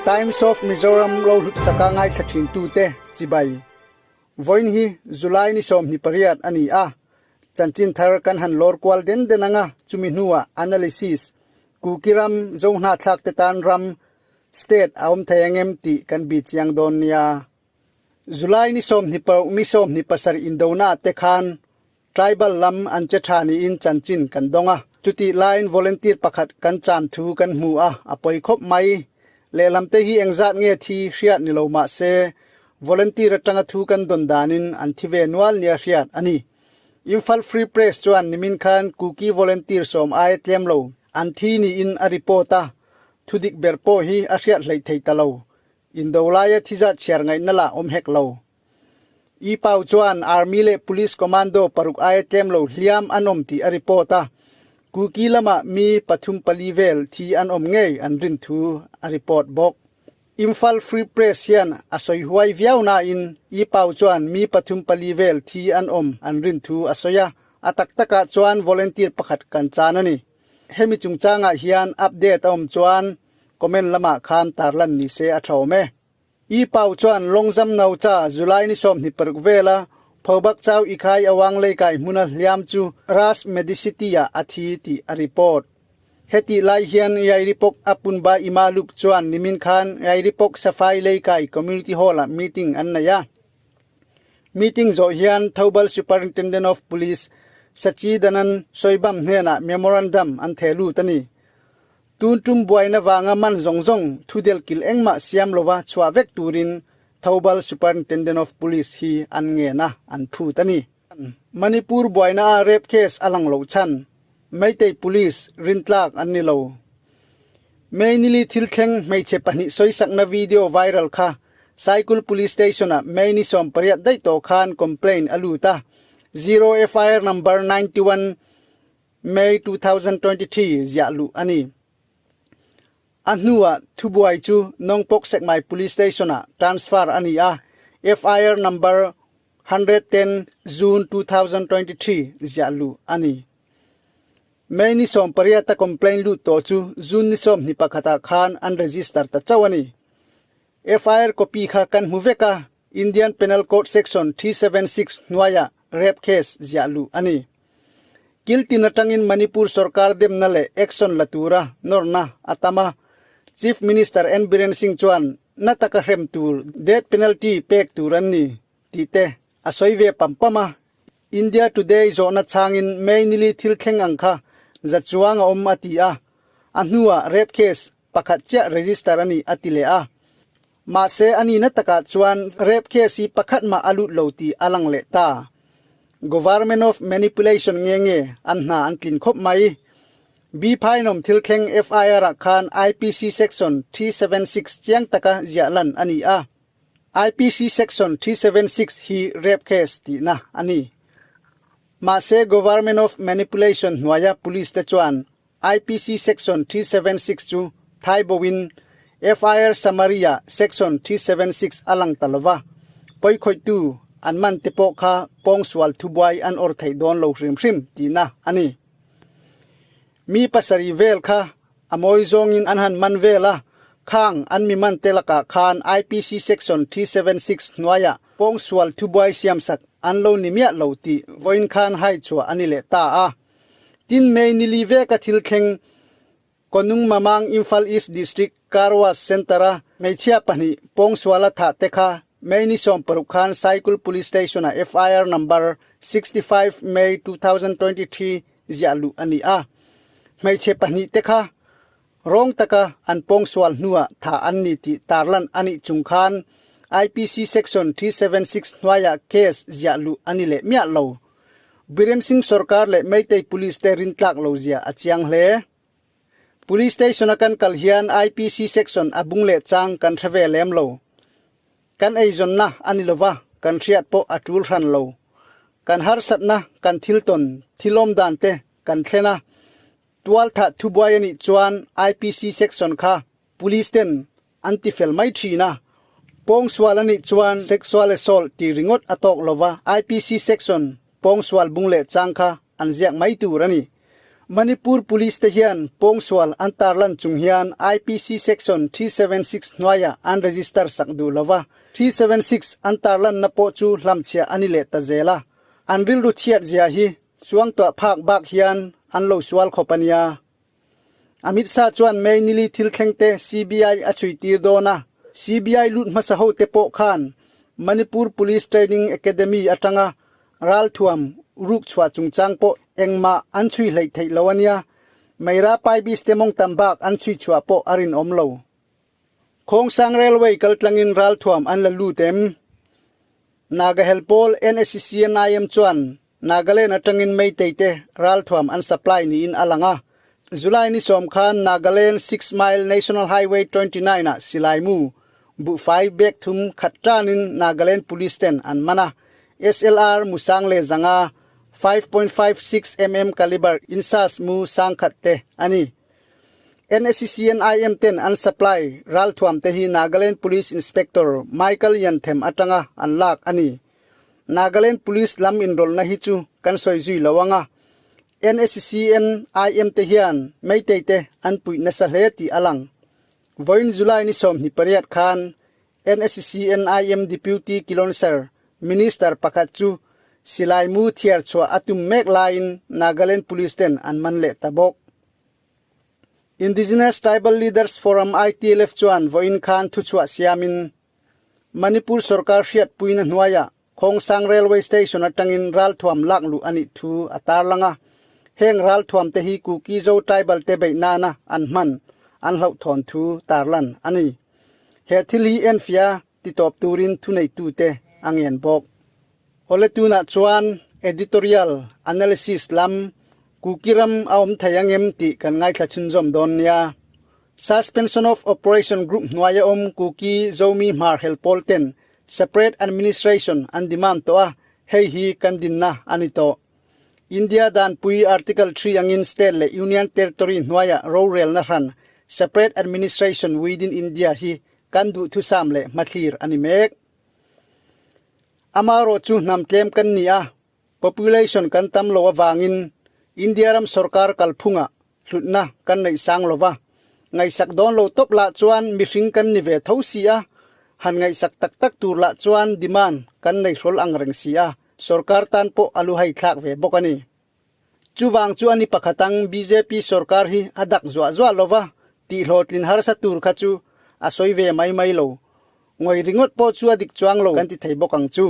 Times of Mizoram lo hlut saka ngaithla thin tute chibai. Vawiin hi July ni 28 a ni a, chanchin thar kan han lawr kual den den anga chumi hnuah analysis, Kuki ram Zohnahthlak te tan ram, state, a awm thei angem tih kan bi chiang dawn nia. July ni 26 ni 27 indona te khan Tribal lam an che tha niin chanchin kan dawng a, chutih laiin volunteer pakhat kan chan thu kan hmu a, a pawi khawp mai. Lehlam te hi engzat nge thi hriat ni lo mah se, volunteer atanga thu kan dawn danin an thi ve nual nia hriat a ni. Imphal Free Press chuan nimin khan Kuki volunteer sawm aia tlem lo an thi niin a report a, thudik ber pawh hi a hriat hleih thei ta lo. Indo laia thizat chhiar ngaihna lah awm hek lo. I pau chuan Army leh Police Commando paruk aia tlem lo hliam an awm tih a report a, Kuki lamah mi pathum pali vel thi an awm ngei an rin thu a report bawk. Imphal Free Press hian a sawi huai viau nain I pau chuan mi pathum pali vel thi an awm an rin thu a sawi a, a tak takah chuan volunteer pakhat kan chan a ni. Hemi chungchangah hian update a awm chuan comment lamah khan tarlan ni se a tha awm e. I pau chuan Lawngzam no cha July ni 26 vela Phobak chau i khai awang leikai hmuna hliam chu Ras Medicity ah a thi tih a report. Heti lai hian Yairipok Apunba Imalup chuan nimin khan Yairipok Safai Leikai Community Hall ah meeting an nei a. Meeting zawh hian Thoubal Superintendent of Police Sachidanand Soibam hnenah memorandum an theh lut a ni. Tun tum buaina vanga man zawng zawng thudel kil engmah siam lova chhuah vek turin Thoubal Superintendent of Police hi an ngen a, an phut a ni. Manipur buaina a rape case a lang loh chhan Meitei Police rintlak an ni lo. May nili thil thleng hmeichhe pahnih sawisakna video viral kha Saikul Police Station-ah May ni 18 daih tawh khan complaint a lut a, Zero FIR number 91 May 2023 ziah luh a ni. A hnuah thubuai chu Nongpok Sekmai Police Station-ah transfer a ni a, FIR number 110 June 2023 ziah luh a ni. May ni 18 a complaint lut tawh chu June ni 21 ah khan an register ta chauh a ni. FIR copy kha kan hmu vek a, Indian Penal Code Section 376 hnuaiah rape case ziah luh a ni. Kiltin atangin Manipur sorkar demna leh action la tura nawrna a tam a, Chief Minister N Biren Singh chuan na taka hrem tur death penalty pek tur an ni tih te a sawi ve pam pam a. India Today zawhna chhangin May nili thil thleng ang kha za chuang a awm a ti a, a hnuah rape case pakhat chiah register a ni a ti leh a. Mahse, a nihna takah chuan rape case hi pakhat mah a lut lo tih a lang leh ta. Government of manipulation nge nge an hna an tlin khawp mai. B Phainawm thil thleng FIR ah khan IPC section 376 chiang taka ziah lan a ni a. IPC section 376 hi rape case tihna a ni. Mahse, government of manipulation hnuaia police te chuan IPC Section 376 chu thai boin FIR Summary ah Section 376 a lang ta lova, pawikhawihtu an man te pawh kha pawngsual thubuai an awr theih dawn lo hrim hrim tihna a ni. Mi pasarih vel kha a mawi zawngin an han man vel a, khang an mi man te lakah khan IPC Section 376 hnuaiah pawngsual thubuai siamsak an lo ni miah lo tih vawiin khan hai chhuah a ni leh ta a. Tin May ni li veka thil thleng Konung Mamang Imphal East District Car Wash Centre-a hmeichhia pahnih pawngsuala thah te kha May ni 60 khan Saikul Police Station-ah FIR number 65 May 2023 ziah luh a ni a. Hmeichhe pahnih te kha rawng taka an pawngsual hnuah thah an ni tih tarlan a nih chung khan IPC Section 376 hnuaiah case ziah luh a ni leh miah lo. Biren Singh sorkar leh Meitei Police te rintlak lo zia a chiang hle. Police Station a kan kal hian IPC section a bung leh chang kan hre ve lem lo. Kan eizawnna a ni lova, kan hriat pawh a tul hran lo. Kan harsatna, kan thil tawn, thilawm dan te kan thlen a. Tualthah thubuai a nih chuan IPC section kha Police ten an ti fel mai thin a, pawngsual a nih chuan sexual assault tih ringawt a tawk lova IPC section pawngsual bung leh chang kha an ziak mai tur a ni. Manipur Police te hian pawngsual an tarlan chung hian IPC Section 376 hnuaiah an register sak duh lo va, 376 an tarlanna pawh chu hlamchhiah a ni leh ta zel a. An rilru chhiat zia hi suangtuah phak bak hian an lo sual khawp a nia. Amit Shah chuan May nili thil thleng te CBI a chhui tir dawn a, CBI lut hmasa ho te pawh khan Manipur Police Training Academy atanga ralthuam ruk chhuah chungchang pawh engmah an chhui hleih theih lo a nia, Meira Paibis te mawng tam bak an chhui chhuah pawh a rinawm lo. Khawngsang Railway kaltlangin ralthuam an la lut em? Naga hel pawl NSCNIM chuan Nagaland atangin Meitei te ralthuam an supply niin a lang a. July ni sawm khan Nagaland Six Mile National Highway 29 ah silai mu buhfai bag thum khat tanin Nagaland Police ten an man a. SLR mu sang leh zanga 5.56 mm caliber insas mu sang khat te a ni. NSCNIM ten an supply ralthuam te hi Nagaland Police Inspector Michael Yanthem atanga an lak a ni. Nagaland Police lam inrawlhna hi chu kan sawi zui lo ang a, NSCNIM te hian Meitei te an puih nasa hle tih a lang. Vawiin July ni 28 khan NSCNIM Deputy Kilonser Minister pakhat chu silai mu thiar chhuah a tum mek laiin Nagaland Police ten an man leh ta bawk. Indigenous Tribal Leaders Forum ITLF chuan vawiin khan thuchhuah siamin Manipur sorkar hriatpuina hnuaiah Khongsang Railway Station atangin ralthuam lak luh a nih thu a tarlang a. Heng ralthuam te hi Kuki Zo tribal te beih nana an hman an hlauhthawn thu tarlan a ni. He thil hi enfia titawp turin thuneitute a ngen bawk. Awle tunah chuan editorial analysis lam Kuki ram a awm thei angem tih kan ngaithla chhunzawm dawn nia. Suspension of Operation Group hnuaia awm Kuki Zomi Hmar hel pawl ten separate administration an demand tawh a, hei hi kan dinna a ni tawh. India danpui Article 3 angin state leh Union Territory hnuaia rorelna hran separate administration within India hi kan duhthusam leh hmathlir a ni mek. Amaherawh chu hnam tlem kan ni a, population kan tam lo avangin India ram sorkar kalphungah hlutna kan neih sang lo va, ngaihsak dawn lo tawp lah chuan mihring kan ni ve tho si a, han ngaihsak tak tak tur lah chuan demand kan nei hrawl ang reng si a, sorkar tan pawh a lu hai thlak ve bawk a ni. Chuvang chu a ni pakhat ang bjp sorkar hi a dak zuah zuah lo va, tihhlawhtlin harsa tur kha chu a sawi ve mai mai lo. Ngawi ringawt pawh chu a dik chuang lo kan ti thei bawk ang chu.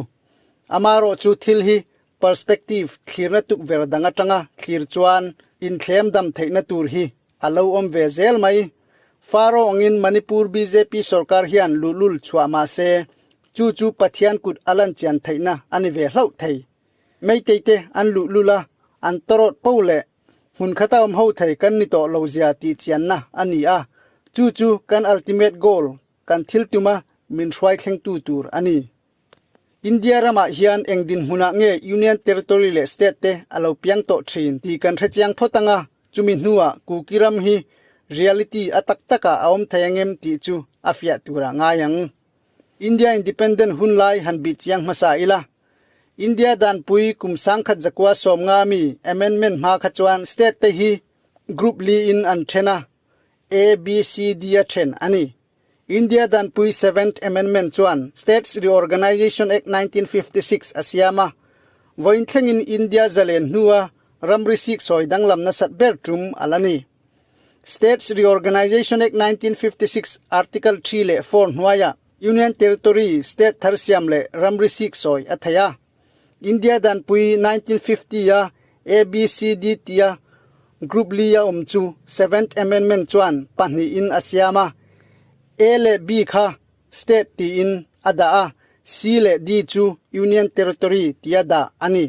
Amaherawh chu thil hi perspective thlirna tukverh dang atanga thlir chuan inthlem dam theihna tur hi a lo awm ve zel mai. Faro angin Manipur bjp sorkar hian luhlul chhuah mah se chu chu Pathian kut a lan chian theihna a ni ve hlauh thei. Meitei te an luhlul a, an tawrawt po leh hmun khata awm ho thei kan ni tawh lo zia tih chianna a ni a, chu chu kan ultimate goal, kan thil tuma min hruai thlengtu tur a ni. India ramah hian eng dinhmunah nge Union Territory leh State te a lo piang tawh thin tih kan hrechiang phawt ang a, chumi hnuah Kuki ram hi reality a tak takah a awm thei angem tih chu a fiah turah ngai ang. India Independent hun lai han bih chiang hmasa ila. India danpui kum sangkhat zakua 50 mi amendment hma kha chuan state te hi group li in an then a, A, B, C, D a then a ni. India danpui Seventh Amendment chuan States Reorganisation Act 1956 a siam a, vawiin thlengin India zalen hnua ramri siksawi danglam nasat ber tum a la ni. States Reorganisation Act 1956 Article 3 leh 4 hnuaiah Union Territory state thar siam leh ramri siksawi a thei a. India danpui 1950 a ABCD tia Group li a awm chu Seventh Amendment chuan pahnihin a siam a, A leh B kha state tiin a dah a, C leh D chu Union Territory tia dah a ni.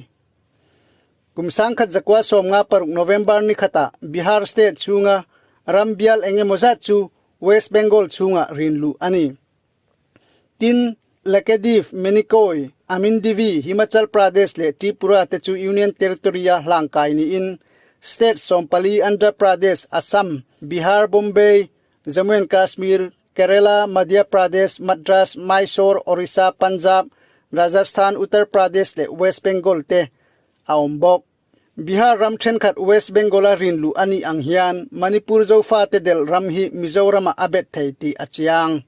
Kum 1956 November ni khatah Bihar state chhunga ram bial eng emaw zat chu West Bengal chhungah rin luh a ni. Tin, Lakshadweep, Minicoy, Amindivi, Himachal Pradesh leh Tripura te chu Union Territory-a hlangkai niin state 14 Andhra Pradesh, Assam, Bihar, Bombay, Jammu and Kashmir, Kerala, Madhya Pradesh, Madras, Mysore, Orissa, Punjab, Rajasthan, Uttar Pradesh leh West Bengal te a awm bawk. Bihar ram thenkhat West Bengal-a rin luh a nih ang hian Manipur Zofate delh ram hi Mizoramah a bet thei tih a chiang.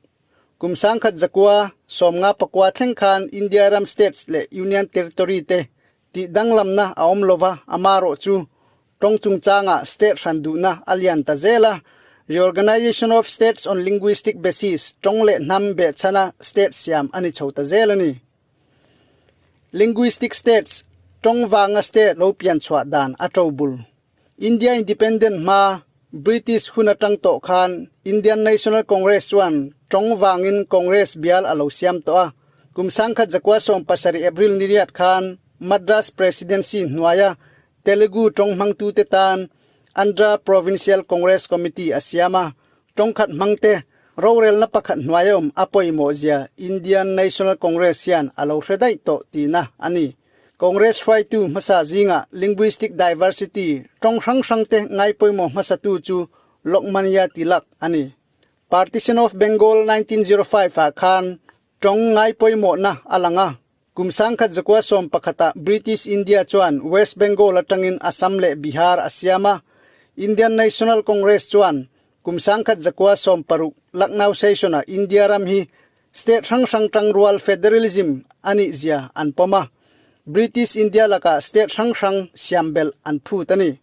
Kum 1900 54 thleng khan India ram states leh Union Territory te tih danglamna a awm lova, amarawh chu tawng chungchangah state hran duhna a lian ta zel a. Reorganization of States on Linguistic Basis, tawng leh hnam behchhana state siam a ni chho ta zel a ni. Linguistic states, tawng vanga state lo pian chhuah dan a to bul. India Independent hma British hun atang tawh khan Indian National Congress chuan tawng vangin Congress bial a lo siam tawh a. Kum 1917 April ni riat khan Madras Presidency hnuaia Telugu tawng hmangtute tan Andhra Provincial Congress Committee a siam a. Tawngkhat hmangte rorelna pakhat hnuai awm a pawimawh zia Indian National Congress hian a lo hre daih tawh tihna a ni. Congress hruaitu hmasa zingah linguistic diversity tawng hrang hrangte ngai pawimawh hmasatu chu Lokmanya Tilak a ni. Partition of Bengal 1905 ah khan tawng ngai pawimawhna a lang a. Kum 1911 ah British India chuan West Bengal atangin Assam leh Bihar a siam a. Indian National Congress chuan kum 1916 Lucknow Session ah India ram hi state hrang hrang tangrual federalism a nih zia an pawm a. British India lakah state hrang hrang siam belh an phut a ni.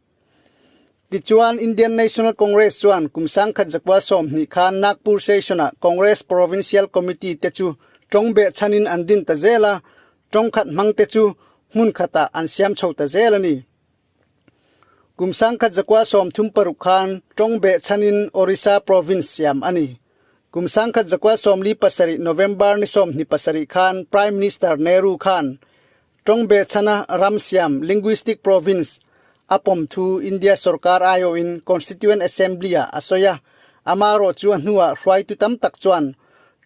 Tichuan, Indian National Congress chuan kum 1920 khan Nagpur Session-ah Congress Provincial Committee te chu tawng behchhanin an din ta zel a, tawng khat hmang te chu hmun khatah an siam chho ta zel a ni. Kum 1936 khan tawng behchhanin Orissa Province siam a ni. Kum 1947 November ni 27 khan Prime Minister Nehru khan Tawng behchhana ram siam Linguistic Province a pawm thu India sorkar aiawhin Constituent Assembly-ah a sawi a, amaherawh chu a hnuah hruaitu tam tak chuan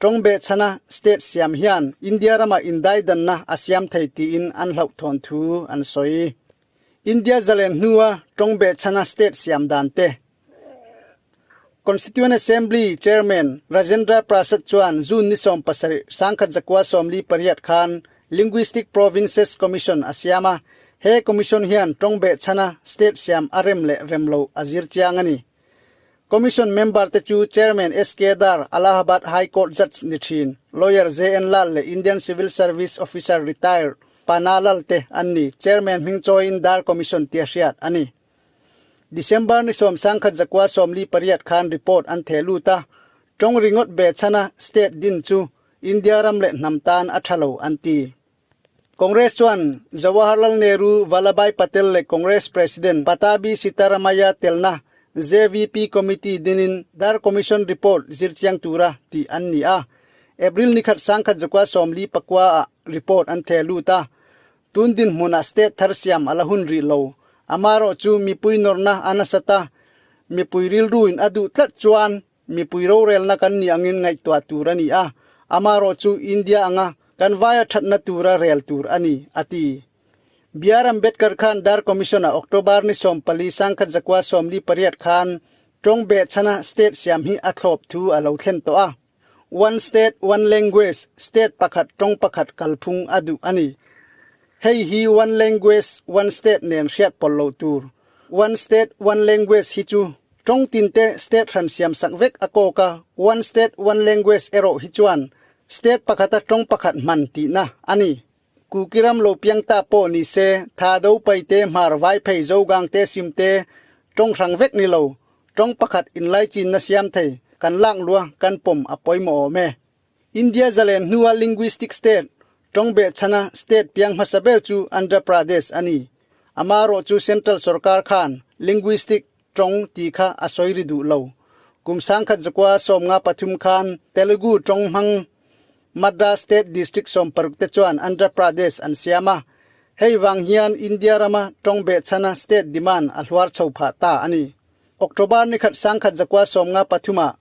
tawng behchhana state siam hian India rama indaidanna a siam thei tiin an hlauhthawn thu an sawi. India zalen hnua tawng behchhana state siam dan te Constituent Assembly Chairman Rajendra Prasad chuan June ni 17, 1948 khan Linguistic Provinces Commission a siam a, he commission hian tawng behchhana state siam a rem leh rem lo a zir chiang a ni. Commission member te chu Chairman SK Dhar, Allahabad High Court Judge ni thin, Lawyer JN Lal leh Indian Civil Service Officer Retired Pana Lal te an ni. Chairman hming chawiin Dhar Commission tia hriat a ni. December ni 1948 khan report an theh lut a, tawng ringawt be chhana state din chu India ram leh hnam tan a tha lo an ti. Congress chuan Jawaharlal Nehru, Vallabhbhai Patel leh Congress President Pattabhi Sitaramayya telna JVP Committee dinin Dhar Commission report zirchiang tura tih an ni a. April ni khat 1949 ah report an theh lut a, Tun dinhmunah state thar siam a la hun rih lo. Amaherawh chu mipui nawrna a nasat a, mipui rilruin a duh tlat chuan mipui rorelna kan nih angin ngaihtuah tur a ni a, amaherawh chu India anga kan vaia thatna tura rel tur a ni, a ti. BR Ambedkar khan Dhar Commission-ah October ni 14 1948 khan tawng behchhana state siam hi a thlawp thu a lo thlen tawh a. One state, one language, state pakhat tawng pakhat kalphung a duh a ni. Hei hi one language, one state nen hriat pawlh loh tur. One state, one language hi chu tawng tinte state hran siam sak vek a kawk a, one state, one language erawh hi chuan state pakhata tawng pakhat hman tihna a ni. Kuki ram lo piang ta pawh ni se, tha do pai te, hmar vai phei zogang te sim te, tawng hrang vek ni lo, tawng pakhat inlaichinna siam thei kan lak lua kan pawm a pawimawh awm e. India zalen hnua linguistic state, tawng behchhana state piang hmasa ber chu Andhra Pradesh a ni. Amaherawh chu central sorkar khan linguistic tawng tih kha a sawi ri duh lo. Kum 1993 khan Telugu tawng hmang Madras State District 60 te chuan Andhra Pradesh an siam a, hei vang hian India rama tawng behchhana state demand a hluar chho phah ta a ni. October ni khat 1953 ah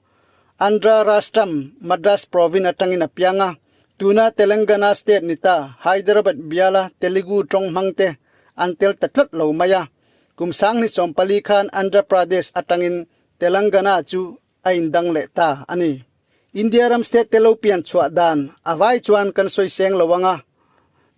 Andhra Rashram Madras Province atangin a piang a, tuna Telangana State ni ta Hyderabad biala Telugu tawng hmang te an tel ta tlat lo mai a, kum 2014 khan Andhra Pradesh atangin Telangana chu a indang leh ta a ni. India ram state te lo pian chhuah dan a vai chuan kan sawi seng lo ang a,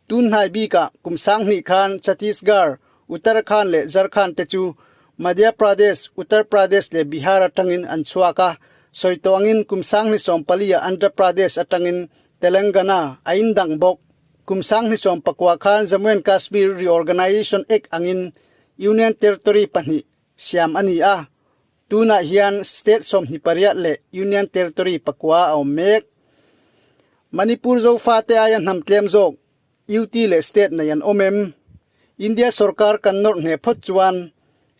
tun hnai bikah kum 2000 khan Chhattisgarh, Uttarakhand leh Jharkhand te chu Madhya Pradesh, Uttar Pradesh leh Bihar atangin an chhuak a, sawi tawh angin kum sanghnih sawmpali ah Andhra Pradesh atangin Telangana a indang bawk. Kum sanghnih sawmpakua khan Jammu and Kashmir Reorganisation Act angin Union Territory pahnih siam a ni a, tunah hian state 28 leh Union Territory pakua a awm mek. Manipur Zofate aia hnam tlem zawk UT leh state nei an awm em? India sorkar kan nawrh hneh phawt chuan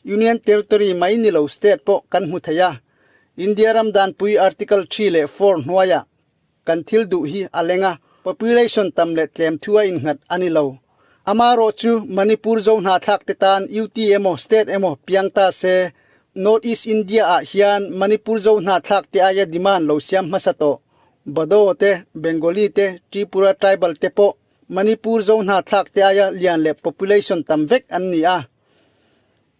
Union Territory mai ni lo state pawh kan hmu thei a. India ram danpui Article 3 leh 4 hnuaiah kan thil duh hi a leng a, population tam leh tlem thu a innghat a ni lo. Amaherawh chu Manipur zo hnahthlak te tan UT emaw state emaw piang ta se North East India ah hian Manipur zo hnahthlak te aia demand lo siam hmasa tawh. Bodo te, Bengali te, Tripura tribal te pawh Manipur zo hnahthlak te aia lian leh population tam vek an ni a.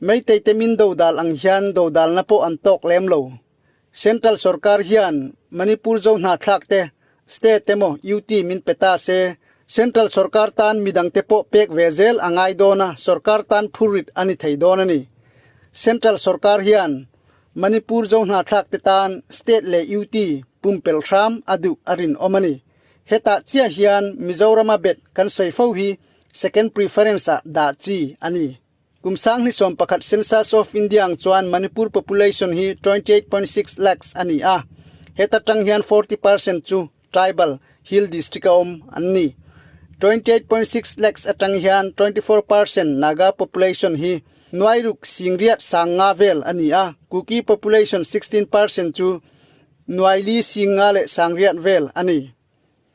Meitei te min dodal ang hian dodalna pawh an tawk lem lo. Central sorkar hian Manipur zo hnahthlak te state emaw UT min pe ta se, Central sorkar tan midang te pawh pek ve zel a ngai dawn a, sorkar tan phurrit a ni thei dawn a ni. Central sorkar hian Manipur zo hnahthlak te tan state leh UT pumpelh hram a duh a rinawm a ni. Hetah chiah hian Mizorama bet kan sawi fo hi second preference ah dah chi a ni. Kum 2011 Census of India ang chuan Manipur population hi 28.6 lakhs a ni a, heta tang hian 40% chu tribal hill district a awm an ni. 28.6 lakhs atang hian 24% Naga population hi nuairuk singriat sanga vel a ni a, Kuki population 16% chu nuaili singa leh sangriat vel a ni.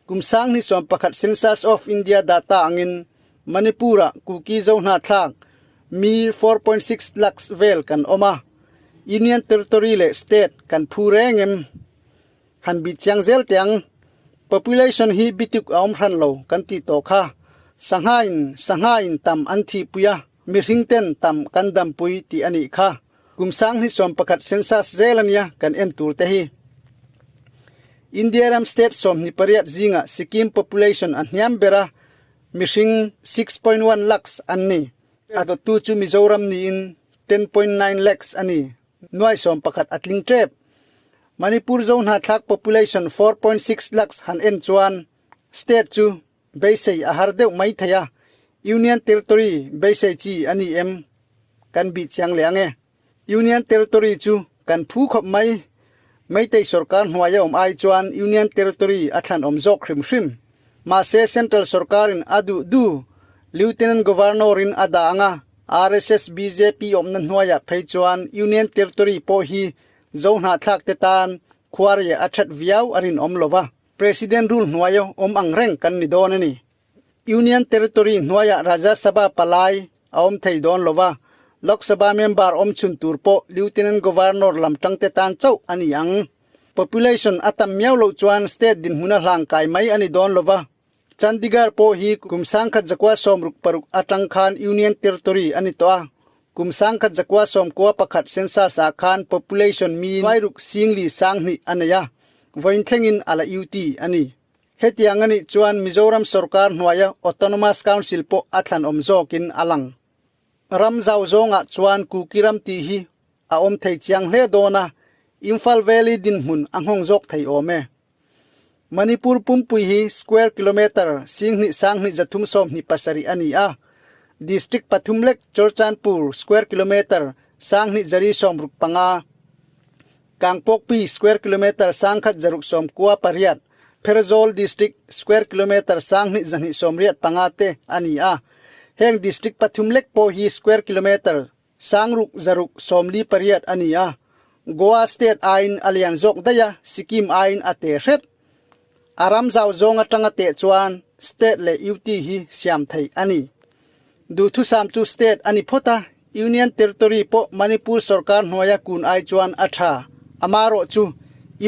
Kum 2011 Census of India data angin Manipur-ah Kuki zo hnahthlak mi 4.6 lakhs vel kan awm a, Union Territory leh State kan phu reng em? Han bih chiang zel teh ang. Population hi bituk a awm hran lo kan tih tawh kha. Sangha in sangha in tam an thihpui a, mihring ten tam kan dampui tih a nih kha. Kum 2011 census zel ania kan en tur te hi. India ram state 28 zingah Sikkim population a hniam ber a, mihring 6.1 lakhs an ni. A dawttu chu Mizoram niin 10.9 lakhs a ni. Nuai 11 a tling tep. Manipur zo hnahthlak population 4.6 lakhs han en chuan state chu beisei a har deuh mai thei a, Union Territory beisei chi a ni em? Kan bih chiang leh ang e. Union Territory chu kan phu khawp mai. Meitei sorkar hnuaia awm ai chuan Union Territory a thlan awm zawk hrim hrim. Mahse Central sorkarin a duh du Lieutenant Governor-in a dah ang a, RSS bjp awmna hnuaiah phei chuan Union Territory pawh hi zo hnahthlak te tan khuarei a that viau a rinawm lo va, President rule hnuaia awm ang reng kan ni dawn a ni. Union Territory hnuaiah Rajya Sabha palai a awm thei dawn lo va, Lok Sabha member awm chhun tur pawh Lieutenant Governor lam tangte tan chauh a ni ang. Population a tam miau loh chuan state dinhmuna hlangkai mai a ni dawn lo va, Chandigarh pawh hi kum 1966 atang khan Union Territory a ni tawh a, kum 1991 census ah khan population mi nuairuk singli sanghnih a nei a, vawiin thlengin a la UT a ni. Hetiang a nih chuan Mizoram sorkar hnuaia Autonomous Council pawh a thlanawm zawkin a lang. Ram zau zawngah chuan Kuki ram tih hi a awm thei chiang hle dawn a, Imphal Valley dinhmun a nghawng zawk thei awm e. Manipur pumpui hi square kilometre 2,237 a ni a, district pathum lek Churachandpur square kilometre 2,265, Kangpokpi square kilometre 1,198, Pherzawl district square kilometre 2,285 te a ni a. Heng district pathum lek pawh hi square kilometre 6,648 a ni a. Goa state aiin a lian zawk daih a, Sikkim aiin a te hret. A ram zau zawng atanga teh chuan state leh UT hi siam theih a ni. Duhthusam chu state a ni phawt a, Union Territory pawh Manipur sorkar hnuaia kun ai chuan a tha. Amaherawh chu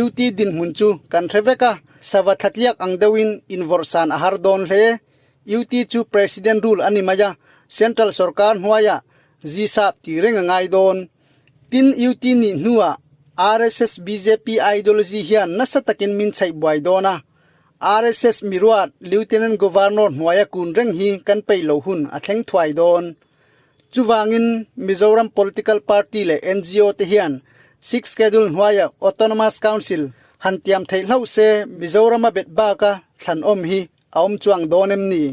UT dinhmun chu kan hre vek a, sava thlatliak ang deuhin invawrhsan a har dawn hle. UT chu President rule a ni mai a, Central sorkar hnuaiah zisap ti reng a ngai dawn. Tin, UT nih hnuah RSS bjp ideology hian nasa takin min chhaih buai dawn a, RSS miruat Lieutenant Governor hnuaia kun reng hi kan peih lo hun a thleng thuai dawn. Chuvangin Mizoram Political Party leh ngo te hian Sixth Schedule hnuaia Autonomous Council han tiam theih hlauh se Mizorama bet baka thlanawm hi a awm chuang dawn em ni?